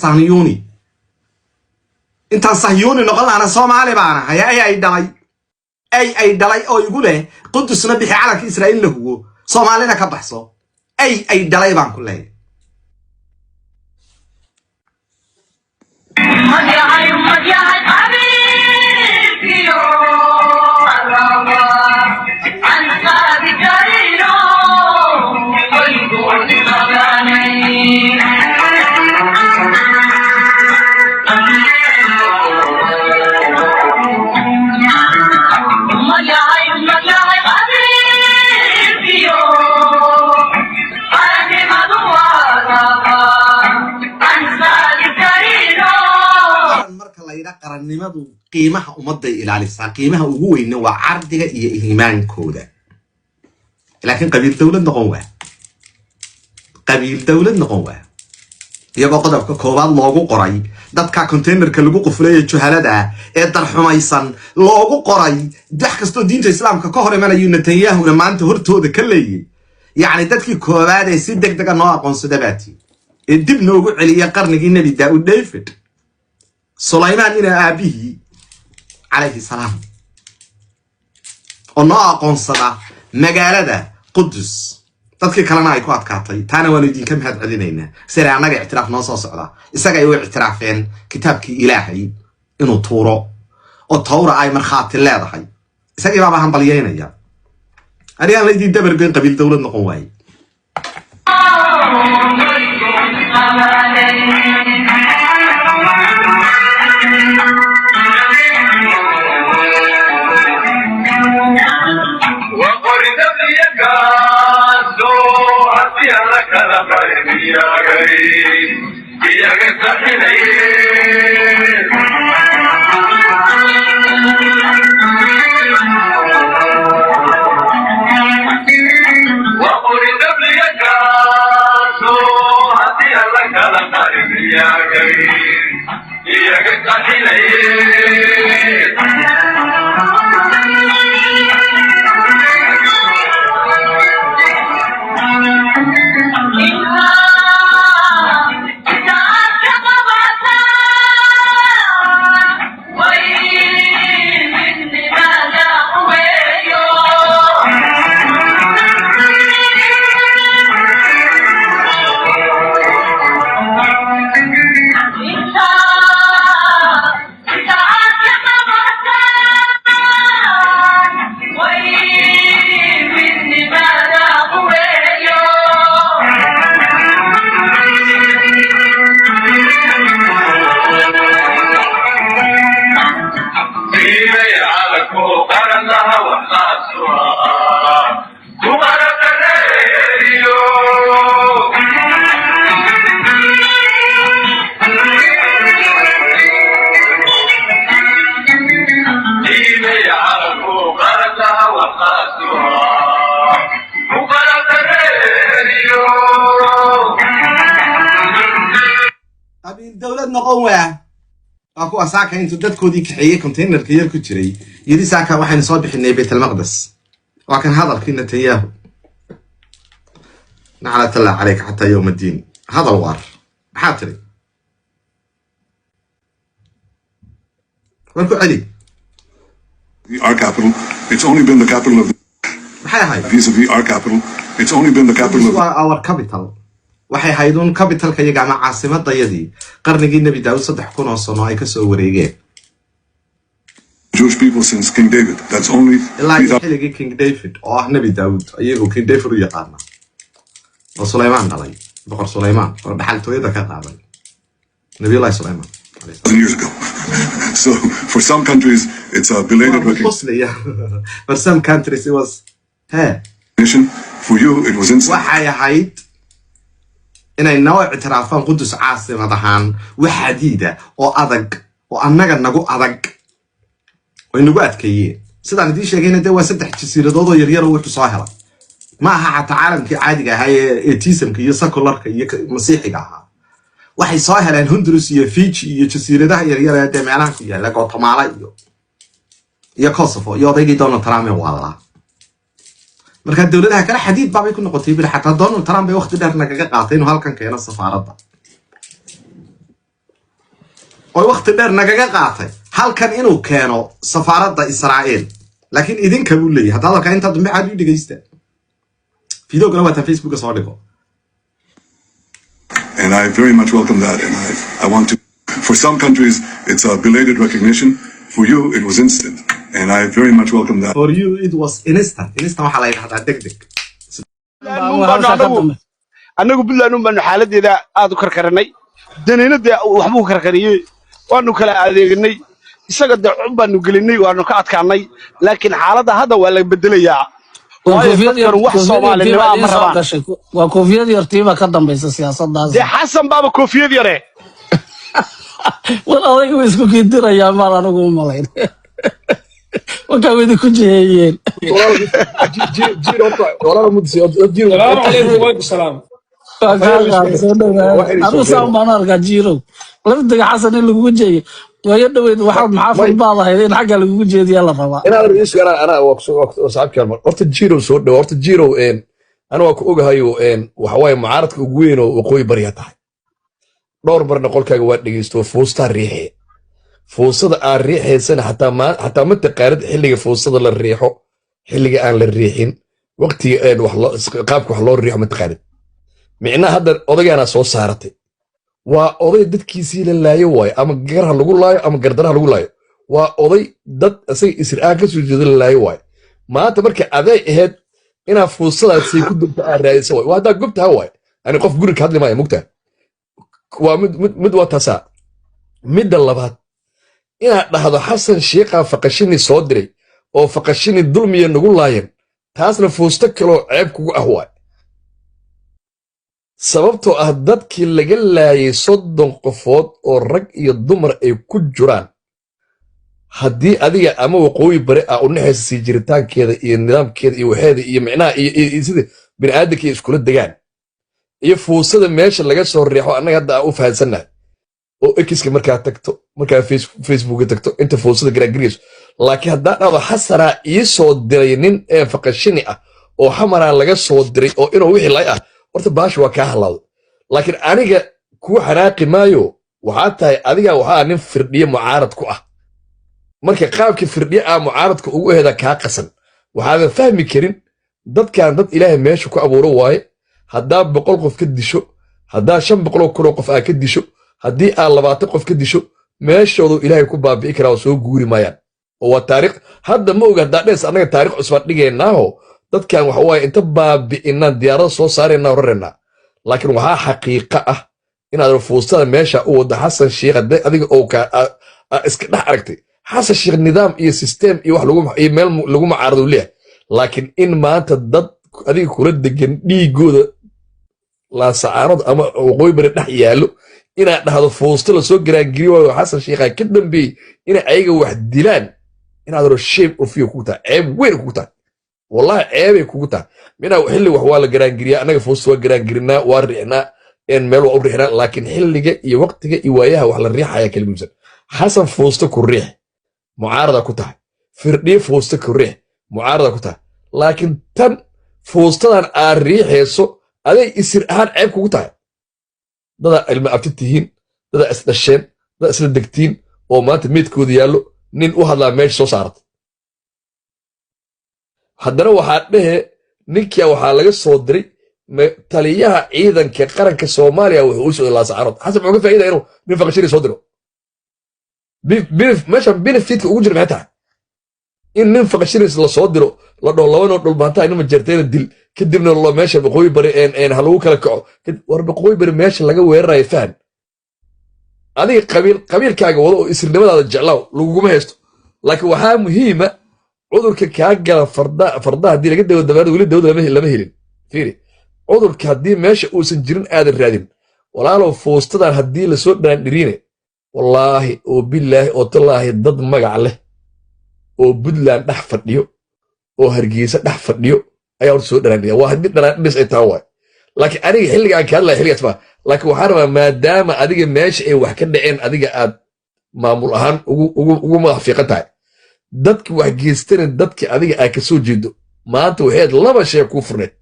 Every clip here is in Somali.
Sahyuuni. Intaan Sahyuuni noqon lahana Soomaali baan ahay. Ay ay dhalay, ay ay dhalay oo igu leh Qudusna bixi, calanka Israa'iil la huwo, Soomaalina ka baxso, ay ay dhalay baan ku leeyahay. Qaran marka la yidhaa, qarannimadu qiimaha ummadday ilaalisaa. Qiimaha ugu weyna waa cardiga iyo iimaankooda. Laakiin qabiil dowlad noqon waa, qabiil dowlad noqon waa, iyagoo qodobka koowaad loogu qoray dadka containerka lagu qufulay ee juhalada ah ee darxumaysan loogu qoray wax kastoo diinta Islaamka ka hor imanayu. Netanyahuna maanta hortooda ka leeyay, yacni dadkii koowaad ee si deg dega noo aqoonsada baati ee dib noogu celiya qarnigii Nebi Daa'ud, David, Sulaymaan ina aabihii calayhi salaam, oo noo aqoonsada magaalada Qudus, dadkii kalena ay ku adkaatay. Taana waanu idinka mahad celinaynaa. Sida annaga ictiraaf noo soo socda, isaga ay u ictiraafeen kitaabkii Ilaahay inuu tuuro oo Tawra ay markhaati leedahay. Isagii baaba hambalyaynaya. Anigaan laydin dabargoyn, qabiil dowlad noqon waaye. Qabiil dowlad noqon waa, waa kuwa saaka intuu dadkoodii kaxeeyey containerka yar ku jiray yidhi, "Saaka waxaynu soo bixinay Baytalmaqdes." Waa kan hadalkii Netanyahu, naclatullah calayka xataa yowm addiin. Hadal waar, maxaa tiri? War ku celi. Our capital. It's only been the capital of Maxay ahayd? vis-a-vis our capital. It's only been the capital of Waa our capital. Waxay ahayd un capitalka iyaga ama caasimadayadii qarnigii Nebi Daawud, 3000 oo sano ay kasoo wareegeen. Jewish people since King David. That's only Ilaa iyo xilligii King David, oo ah Nebi Daawud, iyagoo King David u yaqaana, oo Sulaymaan dhalay, Boqor Sulaymaan oo dhaxaltooyada ka qaaday Nabiyullahi Sulaymaan alayhi 3,000 years ago. So for some countries, it's a belated salaam. Qoslaya. For some countries it was he recognition. For you, it was instant. Waxay ahayd inay noo ictiraafaan Qudus caasimad ahaan wax xadiida oo adag oo annaga nagu adag oo inagu adkeeyeen. Sidaan idiin sheegayna dee waa saddex jasiiradood oo yaryar oo wuxuu soo helay. Ma aha xataa caalamkii caadiga ahaa ee atheismka iyo secularka iyo masiixiga ahaa. Waxay soo heleen Honduras iyo Fiji iyo jasiiradaha yaryar ee dee meelaha ku yaala, Guatemala iyo Kosovo iyo odaygii Donald Trump ee waalaa. Marka dowladaha kale xadiid baabay ku noqotay bir. Xataa Donald Trump bay waqti dheer nagaga qaatay inuu halkan keeno safaaradda. Oo wakhti dheer nagaga qaatay halkan inuu keeno safaaradda Israa'iil. Laakiin idinka buu leeyahay. Hadda hadalka intaa dambe caadi u dhegeysta. Videogana waataan Facebooka soo dhigo. And I very much welcome that. And I want to, for some countries, it's a belated recognition. For you, it was instant. And I very much welcome that. For you it was instant. Instant waxaa la yidhahdaa deg deg. Annagu Puntland un baanu xaaladeeda aad u karkaranay. Danina dee waxbuu karkariyey, waanu kala adeegnay isaga, dee cun baanu gelinay, waanu ka adkaanay. Laakiin xaaladda hadda waa la bedelayaa, waayo dadkanu wax Soomaalinimo ah ma rabaan. Waa koofiyad yartiiba ka dambaysa siyaasadaas. Dee Xasan baaba koofiyad yare. War, odayga way isku kiindirayaa maan anigu u malayn markaa way idinku jiheeyeen. السلام عليكم وعليكم السلام. Waa kaa qaaday, soo dhawaada. Anigu saan baan u arkaa, Jiirow, lafdiga Xasan in lagugu jeeyo waayo dhaweyd waxaad maxaafad baad ahayd in xagga lagugu jeediyaa la rabaa. Inaad isu ana waa saaxiibkaan. Horta Jiro, soo dhawo. Horta Jiro, ana waa ku ogahayo, waxa waaye mucaaradka ugu weyn oo Waqooyi Bariya tahay. Dhowr marna qolkaaga waa dhegeysto. Fuustaa riixee, fuusada aan riixaysana xataa ma xataa ma taqaanid xilliga fuusada la riixo, xilliga aan la riixin, waqtiga wax loo qaabka wax loo riixo ma taqaanid. Micnaha hadda odaygaana soo saaratay waa oday dadkiisii la laayo waayo, ama garha lagu laayo ama gardaraha lagu laayo. Waa oday dad isaga isir-aan ka soo jeeda la laayo waayo. Maanta marka aday ahayd inaa fuusadaasay ku dubta aad raadisa waayo. Waa haddaa gobtaha waayo. Ani qof guri ka hadli maayo, mugtaa. Waa mid waa taasaa. Midda labaad, inaad dhahdo Xasan Shiiqaa Faqashini soo diray oo Faqashini dulmiya nagu laayan, taasna fuusto kaloo ceeb kugu ah waay. Sababtoo ah dadkii laga laayay 30 qofood oo rag iyo dumar ay ku jiraan, haddii adiga ama Waqooyi Bari ah u naxaysa sii jiritaankeeda iyo nidaamkeeda iyo waxeeda iyo micnaha iyo sida bini'aadamka ay iskula degaan iyo fuusada meesha laga soo riixo, annaga hadda aan u fahansannahay oo X-ka markaa tagto, markaa Facebooka tagto, inta fuusada garaagirayso. Laakiin haddaa dhahdo Xasanaa ii soo diray nin ee Faqashini ah oo Xamaraa laga soo diray oo inuu wixii lay ah, horta baasha waa kaa halaawda. Laakiin aniga kuu xanaaqi maayo. Waxaa tahay adiga waxaa nin Firdhiye mucaarad ku ah. Marka qaabkii Firdhiye ah mucaaradka ugu aheeda kaa qasan. Waxaadan fahmi karin dadkan dad Ilaahay meesha ku abuuro waaye. Haddaa 100 qof ka disho, haddaa 500,000 qof aa ka disho, haddii aa 20 qof ka disho, meeshoodu Ilaahay ku baabi'i karaa oo soo guuri maayaan. Oo waa taariikh hadda ma oga. Haddaa dhees annaga taarikh cusbaan dhigaynaaho, dadkan waxa waaye inta baabi'inaan diyaarada soo saaraynaa, raraynaa. Laakiin waxaa xaqiiqa ah inaad fuustada meesha u waddo Xasan Sheikh. Haddii adiga oo ka iska dhex aragtay Xasan Sheikh nidaam iyo system iyo wax lagu iyo meel lagu mucaarado leeyahay, laakiin in maanta dad adiga kula degan dhiigooda Laasacaanood ama Waqooyi Bari dhex yaallo inaad dhahdo fuusto lasoo garaangiriyo waayo, Xasan Sheikhaa ka dambeeyey inay ayaga wax dilaan, inaad ro shame of you kugu tahay, ceeb weyn kugu tahay. Wallahi ceebay kugu tahay. Minaa xilli wax waa la garaangiriyaa. Annaga fuusta waa garaangirinaa, waa riixnaa, meel waa u riixnaa, laakiin xilliga iyo waqtiga iyo waayaha wax la riixaya kala muhiimsan. Xasan fuusto ku riix, mucaarada ku tahay. Firdhiye fuusto ku riix, mucaarada ku tahay. Laakiin tan fuustadan aad riixayso aday isir ahaan ceeb kugu tahay. Dadaa ilma abti tihiin, dadaa is dhasheen, dadaa isla degtiin oo maanta meydkooda yaallo, nin u hadlaa meesha soo saarata. Haddana waxaa dhehe ninkia waxaa laga soo diray taliyaha ciidanka qaranka Soomaaliya wuxuu u socday Laasacaanood. Xasan muxuu ka faa'iida inuu nin Faqashiri soo diro? Meeshan benefitka ugu jira maxay tahay in nin Faqashiris la soo diro, la dhaho laba noo dhulbaantaha nin Majeerteena dil, kadibna lo meesha Waqooyi Bari ha lagu kala kaco? War, Waqooyi Bari meesha laga weerarayo fahan. Adiga qabiil qabiilkaaga wado oo isirnimadaada jeclaaw, laguguma haysto. Laakiin waxaa muhiima cudurka kaa gala farda farda haddii laga dawo dabaarada, weli dawada lama helin. Fiiri, cudurka haddii meesha uusan jirin aadan raadin. Walaalow, fuustadan haddii lasoo dhaandhiriine, wallaahi oo bilaahi oo tallaahi, dad magac leh oo Puntland dhex fadhiyo oo Hargeysa dhex fadhiyo ayaa horta soo dharaandhiya. Waa haddii dharaandhis ay tahay waay. Laakiin aniga xilliga aan ka hadlaya xilligaas ma. Laakiin waxaan rabaa, maadaama adiga meesha ay wax ka dhaceen adiga aad maamul ahaan ugu madax fiiqan tahay, dadki wax geystana dadki adiga aad ka soo jeedo, maanta waxayd laba shay kuu furneed: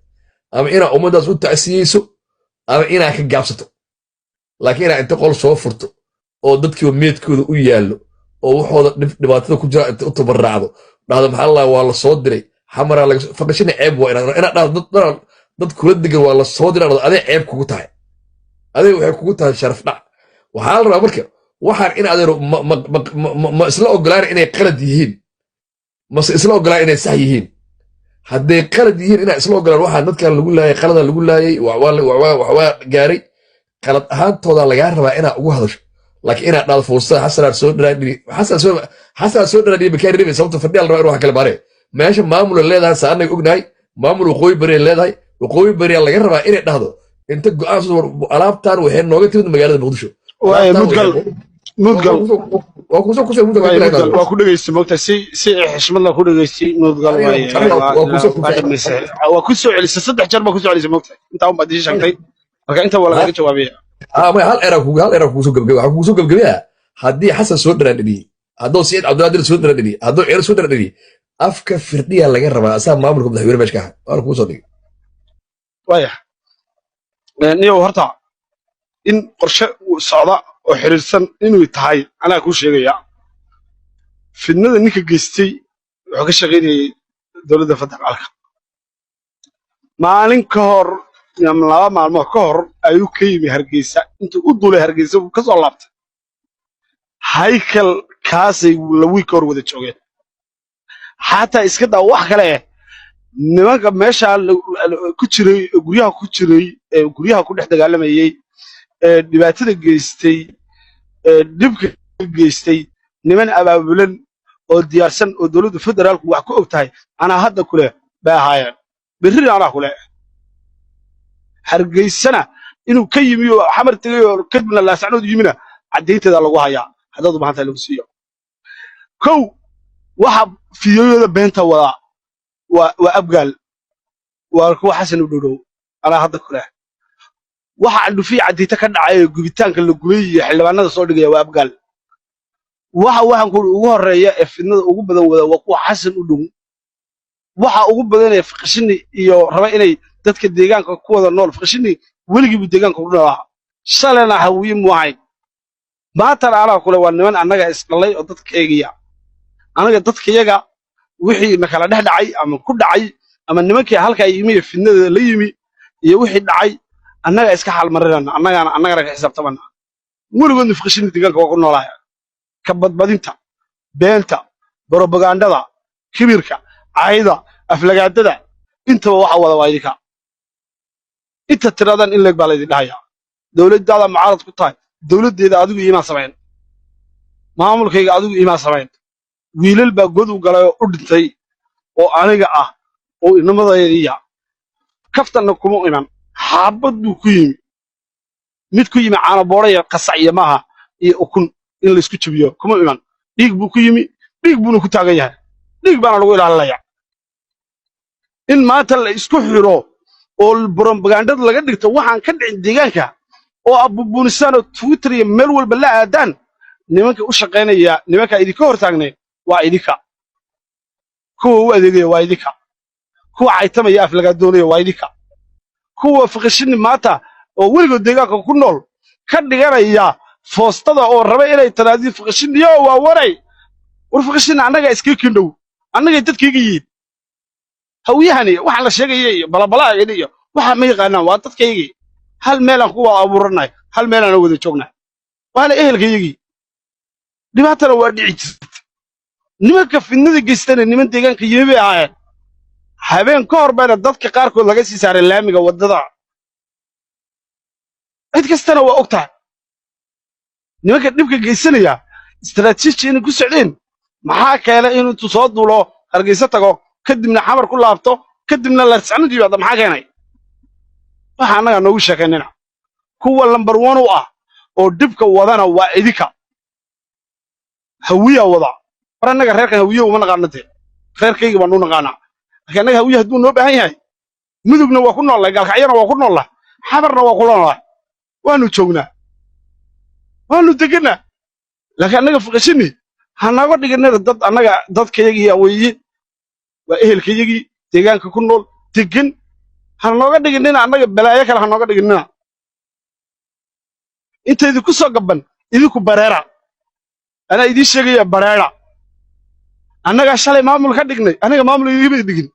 ama inaa ummaddaas u tacsiyeyso ama inaa ka gaabsato. Laakiin inaa inta qol soo furto oo Oo dadkiiba meedkooda u yaallo oo waxooda dhibaatada ku jira inta u tabarraacdo, dhahdo maxaa la, waa la soo diray, xamaraa laga faqashina. Ceeb waa inaad dhahdo dad kula degan waa la soo diray, dhahdo. Adee ceeb kugu tahay, adee waxay kugu tahay sharaf dhac. Waxaa la rabaa marka waxaan in adeero ma isla ogolaan inay qalad yihiin, mase isla ogolaan inay sax yihiin? Hadday qalad yihiin, inaa isla ogolaan waxaa dadkan lagu laayay qalada lagu laayay, waxwaa gaaray, qalad ahaantooda lagaa rabaa inaa ugu hadasho. Laakiin inaad dhahdo fursada Xasanaad soo dharaadhiri, Xasanaad soo dharaadhiri, makaa reebay. Sababta fadhiya la rabaa in wax kala baare. Meesha maamula leedahay, saanaga ognahay, maamul Waqooyi Bari leedahay. Waqooyi Bariyaa laga rabaa inay dhahdo inta go'aan soo alaabtan waxay nooga timid magaalada Muqdisho. Waaye. Alaabtan Mudgal. Mudgal. Waa kusoo kusoo mudgal. Waaye Mudgal, waa ku dhegaystay, moogta si xishmad la ku dhegaystay, Mudgal. Waaye. Waa kusoo waa dhamaysay, waa ku soo celisay, saddex jeer baa ku soo celisay, moogta intaa un baad ii sheegtay. Marka inta waa lagaga jawaabaya. Ah, maya, hal eraa kugu soo gabagabaya. Waxaa kugu soo gabagabayaa, haddii Xasan soo dharaadhidhiyey, hadduu Siciid Cabdulqaadir soo dharaadhidhiyey, hadduu Ciro soo dharaadhidhiyey, afka Firdhiya laga rabaa, asaa maamulka madaxweyne meesha ka aha. Waana kugu soo dhigay. Waaya niyow, horta in qorshe uu socda oo xiriirsan inuu tahay anaa kuu sheegaya. Fidnada ninka geystay wuxuu ka shaqaynayay dowladda federaalka. Maalin ka hor ama 2 maalmood ka hor ayuu ka yimi Hargeysa. Intuu u duulay Hargeysa uu ka soo laabtay. Haykal kaasay la wiig ka hor wada joogeen. Xataa iska daa wax kale eh, nimanka meesha ku jiray, guryaha ku jiray, ee guryaha ku dhex dagaalamayey, ee dhibaatada geystay, ee dhibka geystay, niman abaabulan oo diyaarsan oo dowladda federaalku wax ku og tahay anaa hadda kule bay ahaayeen. Berrina anaa kule Hargeysana inuu ka yimi oo Xamar tegay oo kadibna Laasacnood yimina caddaynteeda lagu hayaa. Haddaad u baahan tahay lagu siiyo. Kow, waxa fiidiyooyada beenta wadaa waa Abgaal, waa kuwa Xasan u dhowdhow, anaa hadda kule. Waxa candhufiya caddiita ka dhacay ee gubitaanka la gubay iyo xildhibaanada soo dhigaya waa Abgaal. Waxa waxaan ku ugu horeeya ee fidnada ugu badan wada waa kuwa Xasan u dhow. Waxa ugu badan ee Fiqshini iyo raba inay dadka deegaanka ku wada nool. Fiqshini weligii buu deegaanka ku noolaa, shalayna Hawiye muu ahayn, maantana anaa kule waa niman annaga isdhalay oo dadka eegaya. Anaga dadkayaga wixii na kala dhex dhacay ama ku dhacay ama nimankii halkaa yimi ee fidnada la yimi iyo wixii dhacay, annaga iska xaalmarinana, annagana ka xisaabtamana. Weligoodna Fiqshini deegaanka waa ku noolaaya. Ka badbadinta, beenta, borobagandada, kibirka, cayda, aflagaadada, intaba waxa wada waa idinka. Inta tiradan in leeg baa laydin dhahayaa. Dowladdaada mucaarad ku tahay, dowladdeeda adigu iimaa samayn, maamulkayga adigu iimaa samayn. Wiilal baa god u galay oo u dhintay oo aniga ah oo inamadaydiya. Kaftanna kuma iman, xaabad buu ku yimi. Mid ku yimi caanaboodha iyo qasac iyo maaha iyo ukun in laysku jabiyo kuma iman. Dhiig buu ku yimi, dhiig buuna ku taagan yahay, dhiig baana lagu ilaalinaya. In maanta la isku xiro oo borobagandada laga dhigto waxaan ka dhicin deegaanka oo abubuunisaan oo Twitter iyo meel walba la aadaan, nimanka u shaqaynaya, nimanka idinka hortaagnay waa idinka. Kuwa u adeegaya waa idinka. Kuwa caytamaya, aflagaa doonaya waa idinka. Kuwa Fiqishini maanta oo weligood deegaanka ku nool ka dhiganaya foostada oo raba inay tanaadiin Fiqishiniyo waa waray. War Fiqishini annaga iskaga kindhow, annagay dadkayga yihiin. Hawiyahani waxaan la sheegaya iyo balabalaagan iyo waxa ma yaqaanaan, waa dadkaygii. Hal meelaan ku wada abuurannahay, hal meelaan wada joognaa, waana ehelkayagii. Dhibaatana waa dhici jirta. Nimanka fidnada geystana niman deegaanka yimi bay ahaayeen. Habeen ka hor bayna dadka qaarkood laga sii saaray laamiga waddada, cid kastana waa og tahay. Nimanka dhibka geysanaya istaraatiiji inay ku socdeen. Maxaa keenay inuu intuu soo duulo Hargeysa tago, kadibna Xamar ku laabto, kadibna Laascanood yimaado? Maxaa keenay? Waxa annagaa noogu sheekaynina, kuwa lambar one u ah oo dhibka wadana waa idinka. Hawiyaa wada. War annaga reerkan Hawiye uma naqaano, dee reerkayga baan u naqaanaa. Laakiin annaga Hawiye hadduu noo baahan yahay, Mudugna waa ku noollahay, Gaalkacyana waa ku noollahay, Xamarna waa ku noollahay, waanu joognaa, waanu deganaa. Laakiin annaga Fiqashini ha naga dhiganina dad. Annaga dadkayagii weeye, waa ehelkayagii deegaanka ku nool degan. Ha nooga dhiganina annaga balaayo kale, ha nooga dhiganina. Intaydi ku soo gabban. Idinku bareera, anaa idiin sheegaya, bareera. Annagaa shalay maamul ka dhignay, anaga maamul idigama dhigin,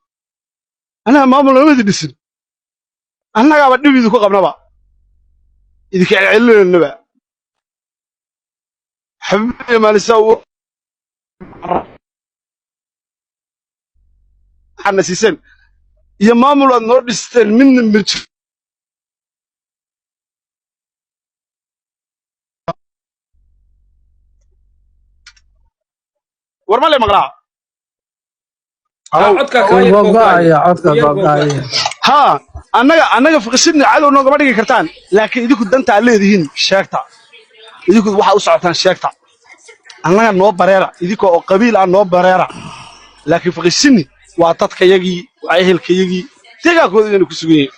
annaga maamul noomadi dhisin, annagaaba dhib idinku qabnaba, idinka celcelinaynaba. Xabiibiya maalisa waxaadna siiseen iyo maamul aad noo dhisteen midna ma jiro. War ma le maqlaa? Halow. Codka kaa yar gogo'aya, gogo'aya, codka yar gogo'aya. gogo'aya. Haa, annaga fiqishidna cadow noogama dhigi kartaan, laakiin idinku danta aad leedihiin sheegta, idinku waxaa u socotaan sheegta. Annaga noo bareera, idinka oo qabiil ah noo bareera, laakiin fiqishini waa dadkayagii, waa ehelkayagii, deegaankooda inaynu ku sugan yihiin,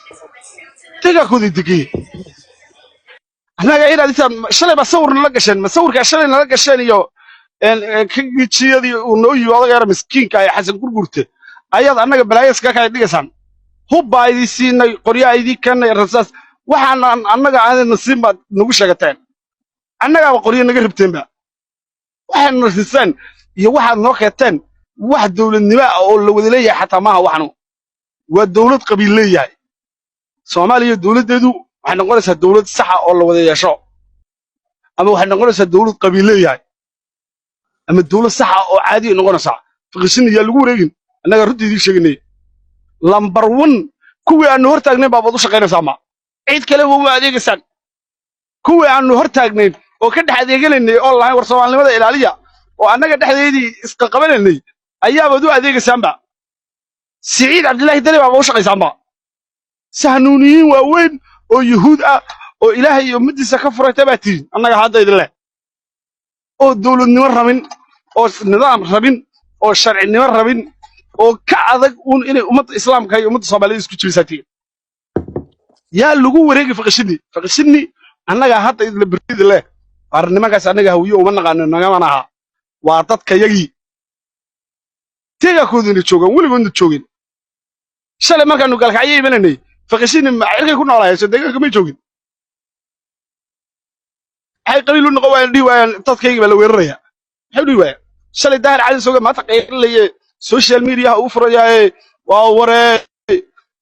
deegaankooday degan yihiin. Annaga inaad intaan shalay baa sawir nala gasheen, ma sawirkaa shalay nala gasheen iyo ka gejiyadii uu noo yimi odaga yara miskiinka ee Xasan Gurgurte ayaad annaga balaayo iskaga kala dhigaysaan. Hub baa idin siinay, qoryaa idin keenay, rasaas waxaanaan annaga aanayna siin baad nagu sheegateen. Annagaaba qoryo naga rabteenba. Waxaadna riseen iyo waxaad noo keenteen wax dowladnimo ah oo la wada leeyahay xataa maaha. Waxnu waa dowlad qabiil leeyahay. Soomaaliya dowladdeedu waxay noqonaysaa dowlad saxa oo la wada yeesho, ama waxay noqonaysaa dowlad qabiil leeyahay, ama dowlad saxa oo caadi ay noqonaysaa. Fiqishin yaa lagu wareegin, annaga runtii idiin sheeganay. Lambar 1, kuwii aanu hor taagnayn baabaad u shaqaynaysaa, ma cid kale uma adeegaysaan. Kuwii aanu hor taagnayn oo ka dhex adeeganaynay oo lahayn war soomaalinimada ilaaliya oo annaga dhexdeedii isqaqabanaynay ayaabaad u adeegaysaanba. Siciid Cabdilaahi Deni baaba u shaqaysaanba. Sahnuuniyiin waaweyn oo yuhuud ah oo Ilaahay iyo ummaddiisa ka furayta baa tihin. Annaga hadda idin leh oo dowladnimo rabin, oo nidaam rabin, oo sharcinimo rabin, oo ka adag uun inay ummadda islaamka iyo ummadda Soomaalida isku jibisaa tihin. Yaa lagu wareegi faqishini? Faqishini annaga hadda idla berida leh. War nimankaas annaga Hawiye uma naqaano, nagamana aha, waa dadkayagii, deegaankooduna joogaan, weligoodna joogin. Shalay markaanu gaalkacyo imananay, faqishini ma cirkay ku noolaayeen? Soo deegaanka may joogin? Maxay qabiil u noqon waayeen, dhihi waayeen dadkaygii baa la weeraraya? Maxay u dhihi waayeen? Shalay Daahir Cali Soge maanta qaylinlaye social mediaha uu furayaaye, waa waree,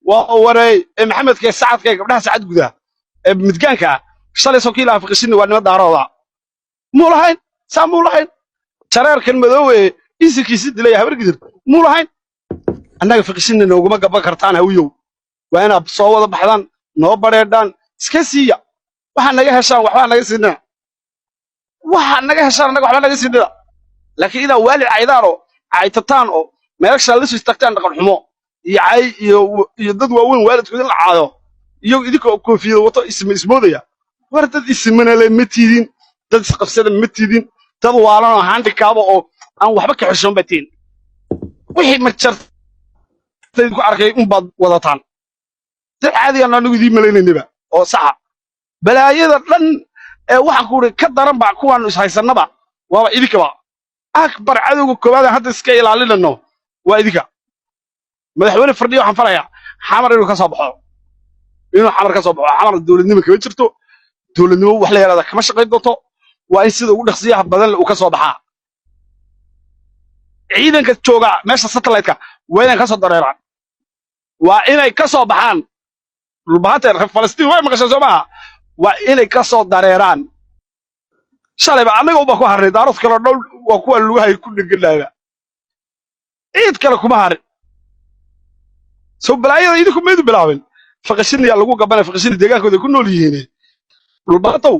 waa waree, ee Maxamedka ee Sacadka ee gabdhaha Sacad gudaha ee midgaanka ah, shalay soo kii lahaa faqishini waa nima daarooda muu lahayn? Saa muu lahayn? Jareerkan madoowe isinkiisi dilaya habar gidir muu lahayn? Annaga fiqishini nooguma gaban kartaan. Hawiyow, waa inaad soo wada baxdaan, noo badheedhaan, iska siiya waxaa naga heshaan, waxbaa naga siinina. Waxaa naga heshaan annaga waxbaa naga siinina, laakiin inaad waalid caydaan oo caytataan oo meeshaa la soo istaagtaan, dhaqan xumo iyo cay iyo dad waaweyn waalidkood in la caayo, iyo idinka oo koofiyada wato isma ismoodaya. War dad ismanale ma tiidin, dad isqabsada ma tiidin, dad waalan oo handikaaba oo aan waxba ka xishoon baa tihin. Wixii ma jartay ku arkay unbaad wadataan. Dad caadigaan anigu idiin maleynaynaba oo saxa. Balaayada dhan ee waxaan ku uri ka daran ba kuwaanu ishaysannaba waaba idinkaba. Akbar cadowga koowaad aan hadda iska ilaalinayno waa idinka. Madaxweyne Fardhiyo waxaan farayaa Xamar inuu ka soo baxo, inuu Xamar ka soo baxo. Xamar dowladnimo kama jirto, dowladnimo wax la yidhahda kama shaqayn doonto. Waa in sida ugu dhaqsiyaha badan uu ka soo baxaa. Ciidanka jooga meesha satellite-ka waa inay ka soo dareeraan, waa inay ka soo baxaan. Dhulbahanta reer Falastiin way maqashaan, soo maaha? Waa inay ka soo dareeraan. Shalayba annaga unbaa ku harnay, daarood kaloo dhow waa kuwa lugahay ku dheganaaba, ciid kale kuma harin. Soo balaayada idinku maydu bilaabin. Faqashinayaa lagu gabanaya, faqashina deegaankooda ku nool yihiin. Dhulbaantow,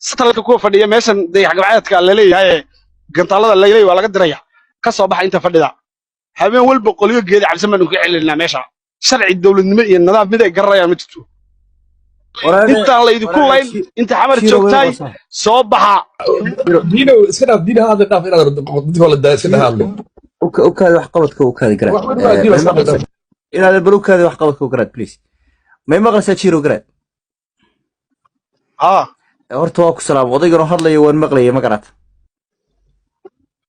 satellite kuwa fadhiya meeshan dayax gabcaadka laleeyahay ee gantaalada laleeyahay waa laga diraya. Ka soo baxa inta fadhida. Habeen walba qolyo geeda cabsan baanu ka celinaa meesha. Sharci dowladnimo iyo nidaam mid ay garanayaan ma jirto. Intaan la idinku layn, inta Xamar joogtaay, soo baxa. Diino iska dhaaf, diina hadda dhaaf, inaad dadka la daa iska dhaaf hadlo. Ukaadi wax qabadka, ukaadi garaad. Wax weyn baa diina May iska dhaaf. maqlaysaa inaad bal ukaadi wax qabadka u garaad, please. May maqlaysaa, Jiro garaad? Haa. Horta waa ku salaam. Odaygan oo hadlaya waan maqlaya, ma garaad?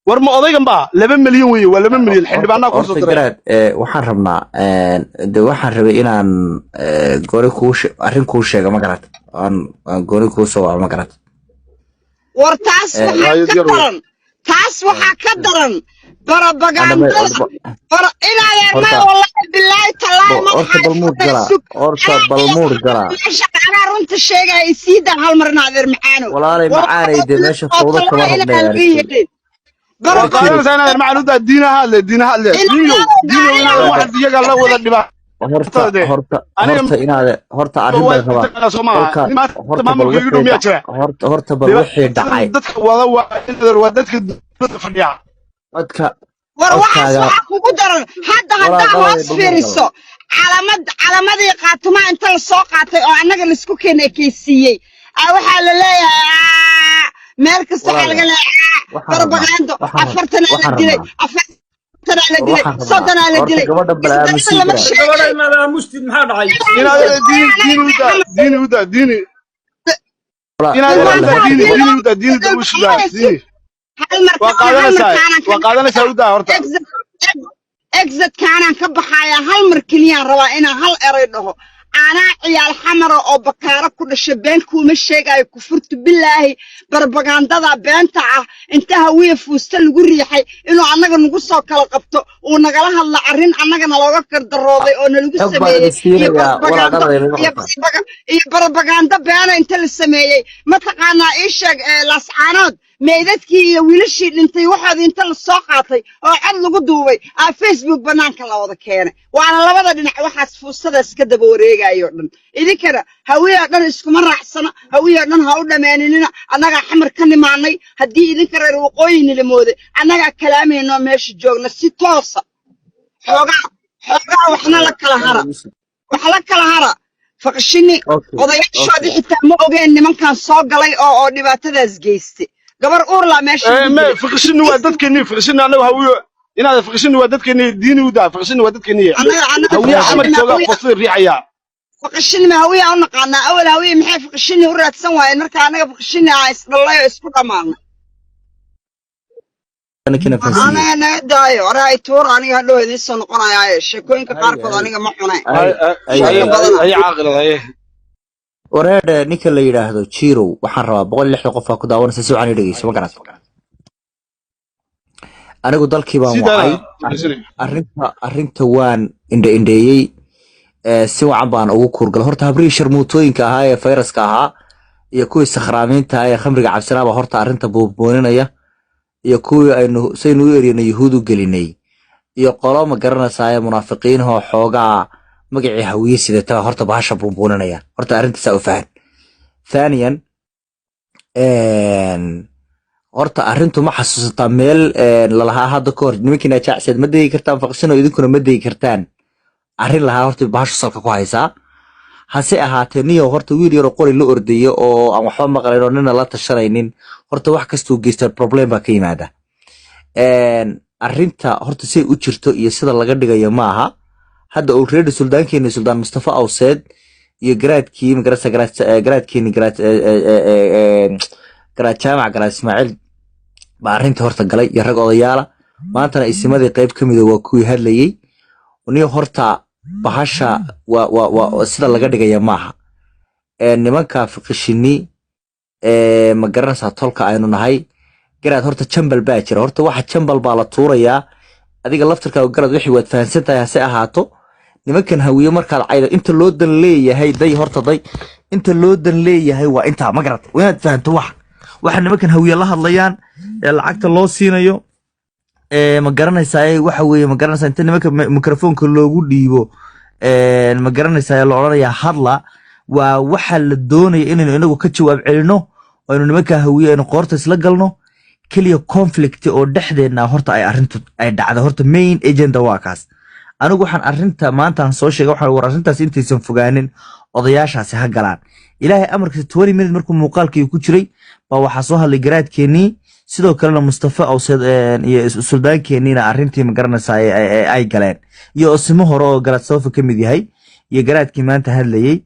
War ma odaygan baa 2 milyan weeye, waa 2 milyan xildhibaanaa kusoo Horta diray. garaad, waxaan rabnaa, de waxaan rabay inaan gooni kuu arrin kuu sheego, ma garaad? Aan gooni kuu soo waco, ma garaad? War taas waxaa Raayad ka yar wey. daran, taas waxaa ka daran barabagandada inaadeermay. Horta Wallahi bilaahi tallaahi horta madaxaa balmuud gala. sug. Horta balmuud gala. Meesha anaa runta sheegaya, isiidaa hal mar naadeer macaano. Walaalay macaanay, dee meesha fawdo kama Wallahi rabnay inaan laga anigu. yeelin. Waa qaadanaysaa inaad macaan u daa diinaha hadle, diinaha hadle, diinow diinow, inaad waxaad iyaga la wada Horta dhibaatada dee horta aniga horta inaad horta arrin waa bay rabaa. taqaanaa soo maaha Kolka maanta horta bal maamulka igu wixii dhow miyaa dhac jira? Horta bal wixii dhacay Dadka wada waa inaad waa dadka dowladda fadhiya. Codka War waxaas codkaaga waxaa kugu daran hadda walaa haddaa qalay hoos balmuud gala. fiiriso calamad, calamadii qaatumaa inta la soo qaatay oo annaga laisku keen ekeysiiyey aa waxaa la leeyahay meel kasta waxaa laga Walaalayaal, leeyahay waxaan rabnaa barabagaando waxaan 40-aa la waxaan dilay, rabnaa 40-aa la war dilay, waxaan rabnaa 30-aa la horta dilay. gabadha bal Isdarta aamusii lama garaa. Gabadha sheegayo. inaad aamustid, maxaa dhacay? Inaad diin diin u daa, diini u daa, diini inaad walaal u daa, horta diini diini u daa, diini da u shidaa diini. Hal Waa markaan hal qaadanaysaa markaanaan ka waa qaadanaysaa u daa horta. Exitkaanaan ka baxayaa, hal mar keliyaan rabaa inaan hal eray dhaho. Anaa ciyaal xamara oo bakaaro ku dhasha, been kuuma sheegayo, kufurtu bilaahi. Barbagandada beenta ah inta Hawiye fuusta lagu riixay inuu annaga nagu soo kala qabto, uu nagala hadla arrin annagana looga gardarooday oo nalagu Xog baan sameeyey idin iyo siinayaa walaa barbagando dhaladay ma iyo maqaltaa? iyo barbagando beena inta la sameeyey, mataqaanaa, ii sheeg Laascaanood meydadkii iyo wiilashii dhintay waxoodii inta la soo qaatay oo cod lagu duubay aa Facebook bannaanka la wada keenay. Waana labada dhinac waxaas fuustadaas ka daba wareegayo dhan. Idinkana Hawiye oo dhan iskuma raacsana, Hawiye oo dhan ha u dhammaaninina. Annagaa Xamar ka nimaanay. Haddii idinka reer waqooyi nila mooday, annagaa kalaamayno meesha joogna si toosa. Xoogaa xoogaa waxna la kala hara, wax la kala hara faqshini. Okay. Odayaashoodii Okay. xitaa ma ogeen nimankan soo galay oo dhibaatadaas geystay. Gabar uurlaa meesha lagu Me dilay. Fiqishini waa dadkeennii, fiqishini annagu Hawiyo inaad fiqishini waa dadkeennii, diini u daa, fiqishini waa dadkeennii. Annaga Hawiye Xamar faqishini jooga hawiya fostada riixaya. Faqishini ma Hawiya u naqaanaa? Awal Hawiye maxay faqishini u raadsan waayeen marka annaga faqishini aan isdhallay oo isku dhammaanay? Ninkina fahansiiyey. Anaga naga daayo oraa tuur, aniga hadhow idiin soo noqonayaaye sheekooyinka qaarkood aniga ma cunay. Ay ay Sheeko ay badana. Ay caaqilad haye. Wareedhe, ninka la yidhaahdo Jirow, waxaan rabaa 160 qof aa ku daawanaysa, si wacan ii dhegeyso, ma garat? Anigu dalkii baan wacay. Sidaa Arrinta waan indhe indheeyey, si wacan baan ugu kuurgalay. Horta habrihii sharmuutooyinka ahaa ee fayraska ahaa iyo kuwii sakhraamiinta ahaa ee khamriga cabsanaaba horta arrinta buunbuuninaya, iyo kuwii aynu saynu u eryanay yuhuud u gelinay, iyo qolo ma garanaysaa munaafiqiinahoo xoogaa magacii Hawiye sidata horta bahasha buunbuuninaya. Horta arrinta saa u fahan. Thaniyan, horta arrintu ma xasuusataa meel lalahaa hadda ka hor nimankiina jaacseed ma degi kartaan faqsino, idinkuna ma degi kartaan, arrin lahaa horta bahashu salka ku haysaa. Hase ahaatee niyow, horta wiil yaroo qori la ordayo oo aan waxba maqlayn oo nina la tashanaynin, horta wax kastuu geysta problem baa ka yimaada. Arrinta horta say u jirto iyo sida laga dhigayo maaha. Hadda already suldaankeeni Suldaan Mustafa Awseed iyo garaadkii magarasa garaadkeeni garaad garaad Jaamac Garaad Ismaaciil baa arrinta horta galay iyo rag odayaala. Maantana isimadii qayb ka mida waa kuwii hadlayey. Niyo horta bahasha waa sida laga dhigaya maaha. Nimanka fiqishini ma garanaysaa tolka aynu nahay garaad, horta jambal baa jira. Horta waxa jambal baa la tuurayaa. Adiga laftirkaaga garaad wixii waad fahansan tahay. Hase ahaato nimankan Hawiye markaad caydo, inta loo dan leeyahay day, horta day inta loo dan leeyahay waa intaa, ma garat? Waa inaad fahanto waxa nimankan Hawiye la hadlayaan ee lacagta loo siinayo ee ma garanaysaa waxa weeye, ma garanaysaa, inta nimanka mikrofoonka loogu dhiibo ma garanaysaa la odhanayaa hadla, waa waxa la doonaya inaynu inagu ka jawaab celino oo aynu nimanka Hawiye aynu qoorta isla galno keliya, conflict oo dhexdeenna horta ay arrintu ay dhacdo. Horta main agenda waa kaas. Anigu waxaan arrinta maantaan soo sheegay waxaan war arrintaas intaysan fogaanin odayaashaasi ha galaan. Ilaahay amarkiisa 20 minute markuu muuqaalkii ku jiray baa waxaa soo hadlay garaadkeenii, sidoo kalena Mustafa Awseed iyo suldaankeeniina arrintii ma garanaysaa ay galeen, iyo osimo hore oo garaad Soofa ka mid yahay iyo garaadkii maanta hadlayey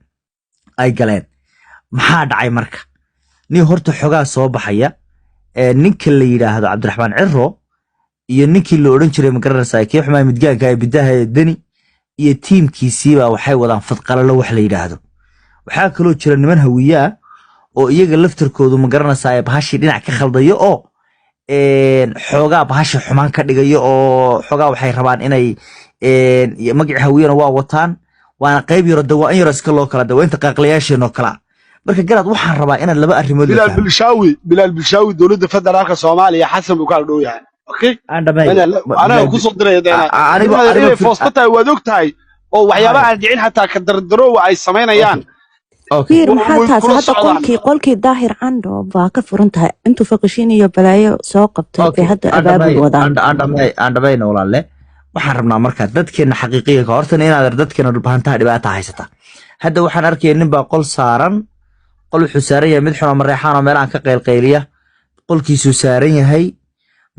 ay galeen. Maxaa dhacay marka? Nin horta xogaa soo baxaya ninka la yidhaahdo Cabdiraxmaan Ciro iyo ninkii la odhan jiray ma garanaysaa kii xumaa midgaanka ee bidaha ee Deni iyo tiimkiisiibaa waxay wadaan fadqalalo wax la yidhaahdo. Waxaa kaloo jira niman Hawiye ah. Oo iyaga laftarkoodu, ma garanaysaa, bahashii dhinac ka khaldayo oo xoogaa bahashi xumaan ka dhigayo, oo xoogaa waxay rabaan inay magacii Hawiyana waa wataan, waana qayb yaro de, waa in yaro iska loo kala de, waa inta qaaqlayaasheenoo kalaa. Marka Garaad, waxaan rabaa inaad laba arrimood la Bilaal fahmo. Bilshaawi, Bilaal Bilshaawi, dowladda federaalka Soomaaliya Xasan buu kala dhow yahay, okay? Aan dhameeyo. Anaga kusoo diraya Anigo inay foosta tahay waad og tahay, oo waxyaaba aan dhicin xataa ka dardaroowa ay samaynayaan. Okay. Fiir, maxaa Way taas kula hadda socdaan. Qolkii Daahir Candho baa ka furan tahay intuu faqishin iyo balaayo soo qabtay bay hadda Aan abaabul dhameeyo. wadaan. Aan dhameeyno, walaalle. Waxaan rabnaa marka dadkeena xaqiiqiga ka hortana inaad dadkeena Dhulbahantaha dhibaata haysata. Hadda waxaan arkaya nin baa qol saaran, qol wuxuu saaran yahay mid xun oo Mareexaan oo meelahan ka qaylqayliya, qolkiisuu saaran yahay.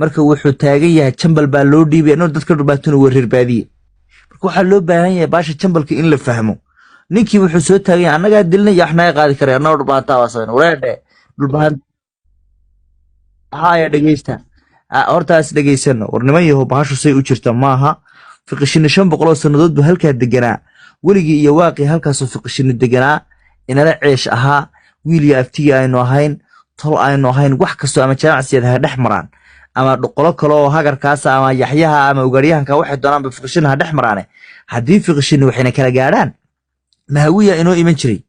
Marka wuxuu taagan yahay jambal baa loo dhiibay inuu dadka Dhulbaantuna waa reer baadiye. Marka waxaa loo baahan yahay baasha jambalka in la fahmo. Ninkii wuxuu soo taagan yahay annagaa dilnay iyo wax naga qaadi karay, annagoo Dhulbahantaa waa samayn wareedhe Dhulbahan haya. Dhegeysta. Hortaas dhegeysano. War niman yahow, bahashu say u jirta maaha. Fiqishini 500 oo sannadood buu halkaa deganaa, weligii iyo waaqii halkaasoo fiqishini deganaa, inala ceesh ahaa, wiil iyo aftigii aynu ahayn, tol aynu ahayn. Wax kastoo ama jaamacsiyaad ha dhex maraan ama qolo kale oo hagarkaasa ama yaxyaha ama ugaaryahanka, waxay doonaanba fiqishini ha dhex maraane, haddii fiqishini waxayna kala gaadhaan, Mahawiya inoo iman jiray,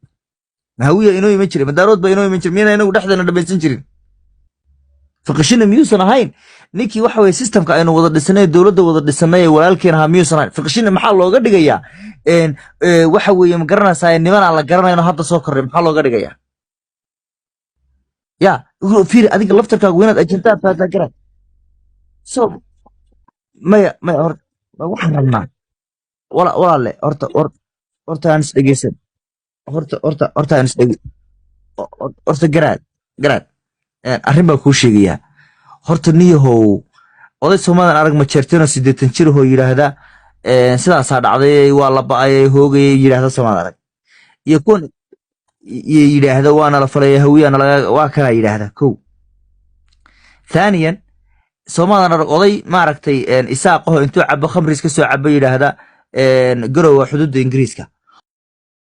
Mahawiya inoo iman jiray, Madaarood ba inoo iman jiray, miyana inagu dhexdeena dhamaysan jirin? Fiqishina miyuusan ahayn ninkii waxa weye systemka aynu wada dhisanay, dowladda wada dhisanay ee walaalkeen ahaa? Miyuusan ahayn? Fiqishina maxaa looga dhigayaa? Waxa weeye, ma garanaysaa, niman aan la garanayno hadda soo korray maxaa looga dhigayaa? Ya fiiri, adiga laftarkaagu inaad ajendaa faataa garan. So maya, maya, horta waxaan rabnaa walaalle, horta aan is dhegeysan. Horta aan is dhege horta. Garaad, Garaad, arrin baan kuu sheegayaa. Horta niyahow, oday Soomaalian arag ma jeerteenoo 80 jir ahoo yidhaahda sidaasaa dhacday, waa la ba'ayay, hoogayay yidhaahda Soomaalian arag, iyo kuwan iyo yidhaahda waana la falaya, Hawiyaana laga waa kana yidhaahda. Kow, thaniyan, Soomaalian arag oday maaragtay Isaaqaho intuu cabo khamris ka soo cabo yidhaahda Garowa xuduudda Ingiriiska.